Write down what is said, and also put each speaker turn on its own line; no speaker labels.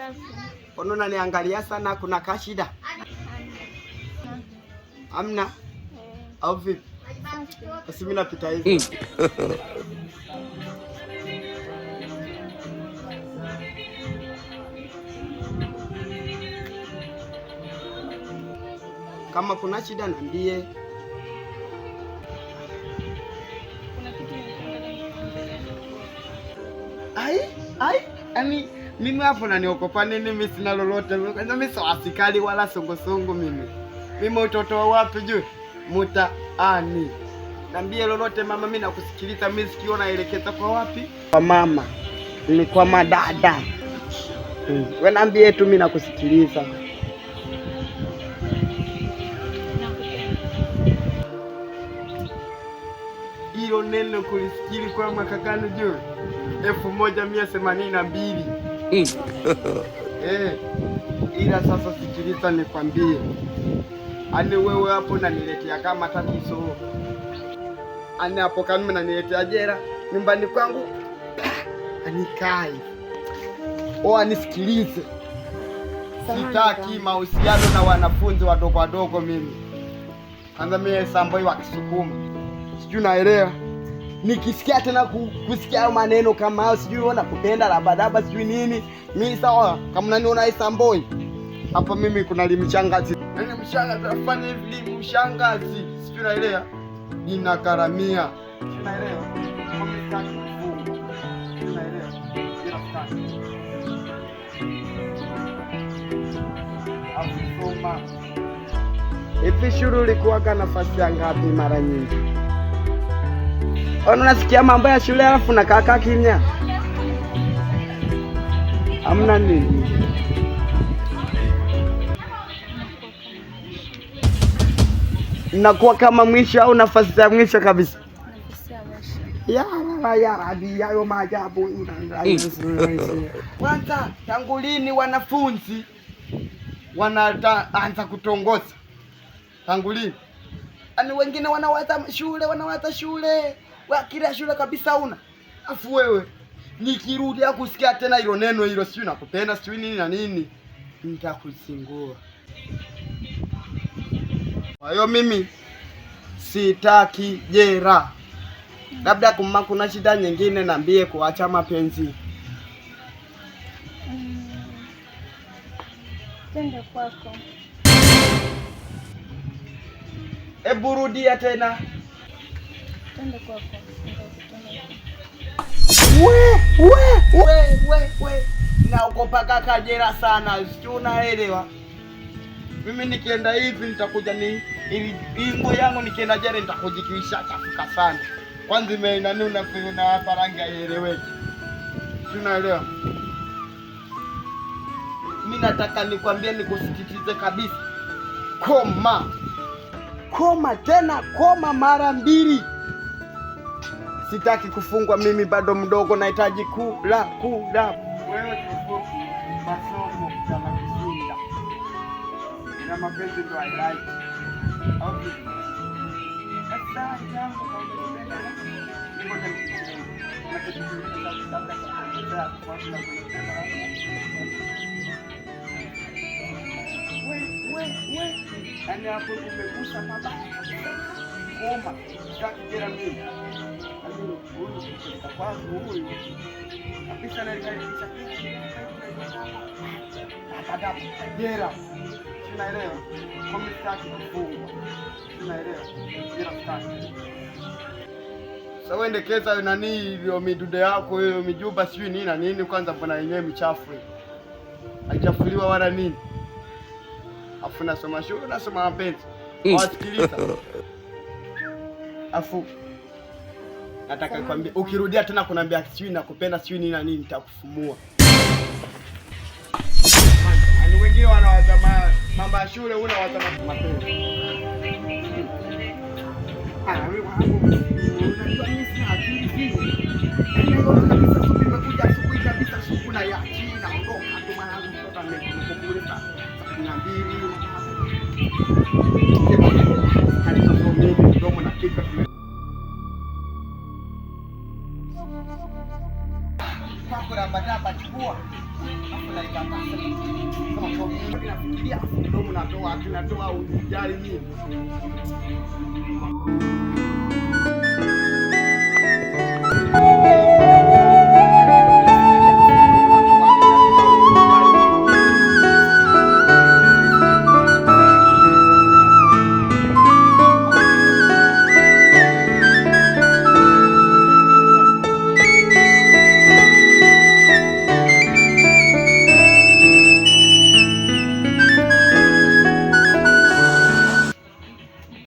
Safi.
Mbona unaniangalia sana, kuna kashida? Amna.
Eh,
Au vipi?
safi.
Basi mimi napita hivi. Kama kuna shida niambie.
Kuna kitu nilikuwa nikwambie.
Ai, ai, yani mimi hapo naniokopa nini? Mimi sina lolote. Kwanza mimi sio asikali wala songosongo mimi. Mimi utoto wa wapi juu? Mtaani. Niambie lolote mama, mimi nakusikiliza. Mimi sikio naelekeza kwa wapi? Kwa mama. Ni kwa madada. Wewe niambie tu, mimi nakusikiliza.
Nakupenda.
Hilo neno kulisikili kwa mwaka gani juu? 1182. Eh, ila sasa sikiliza nikwambie, ani wewe hapo naniletea kama tatizo, ani hapo kama naniletea jera nyumbani kwangu, anikai o, anisikilize. Sitaki mahusiano na wanafunzi wadogo wadogo mimi. Kwanza mimi samboi wa Kisukuma, sijui naelewa. Nikisikia tena kusikia hayo maneno kama hayo, sijui wewe nakupenda labadaba, sijui nini, mimi sawa. Kama unaniona samboi hapa, mimi kuna limshangazi, yaani mshangazi afanye hivi limshangazi, sijui naelewa, ninakaramia, sijui naelewa. Kwa mimi sitaki kufungwa, sijui naelewa, ila sitaki akusoma. Hivi shule ulikuwaga nafasi ya ngapi mara nyingi? Ona unasikia mambo ya shule alafu nakaa kimya. Hamna nini? Nakuwa kama mwisho au nafasi ya mwisho kabisa?
Nafasi ya mwisho.
Ya Rabbi, ya Rabbi, yayo maajabu. Kwanza tangu lini wanafunzi wanaanza kutongoza? Tangu lini? Yaani wengine wanawaza shule, wanawaza shule, wa kila shule kabisa una. Afu wewe nikirudi kusikia tena hilo neno hilo, sijui nakupenda, sijui nini na nini, nitakuzingua. Kwa hiyo mimi sitaki jera. Labda kuma kuna shida nyingine niambie, kuacha mapenzi.
Twende kwako.
Ebu rudia tena.
Twende kwako. Nitakutana.
We, we, we, we, we. Naogopa kaka jera sana, sijui unaelewa. Mimi nikienda hivi nitakuja ni ili ingo yangu nikienda jera nitakujikiisha chafuka sana. Kwanza ime nani una hapa rangi haieleweki. Sijui unaelewa. Mimi nataka nikwambie, nikusisitize kabisa. Koma. Koma tena, koma mara mbili. Sitaki kufungwa mimi, bado mdogo, nahitaji kula kula. Wewe kiufupi, masomo yanakushinda na mapenzi ndo I like. Au vipi? Sasa jambo kama unapenda, ngoja nikusikilize. Na kitu kingine labda cha kuongezea tofauti na kwenye we we we, yaani hapo umegusa mabaya kabisa. Koma, sitaki jera mimi. Yaani huyu kupeleka kwangu huyu kabisa nalikaribisha jera. Unaelewa? Kwa mimi sitaki kufungwa. Unaelewa? Jera sitaki. Sasa uendekeza nani hiyo midude yako hiyo mijuba sijui nini na nini, kwanza mbona yenyewe michafu hiyo. Haichafuliwa wala nini. Afu nasoma shule, nasoma mapenzi. Wasikiliza. Afu nataka nikwambie, ukirudia tena kuniambia sijui nakupenda sijui nini na nini, nitakufumua. Yaani wengine wanawaza mambo ya shule, unawaza mapenzi. Ah, wewe wangu, unajua mimi sina akili vile. Yaani naona kabisa asubuhi imekuja asubuhi kabisa supu na yachi naondoka tu mwanangu, mtoto amekule saa 12. Kabisa so mimi mdomo na kichwa tume Kwako rabadaba chukua. Afu naikataa sema. Sema kwa nafikiria afu mdomo natoa, tunatoa ujali mimi.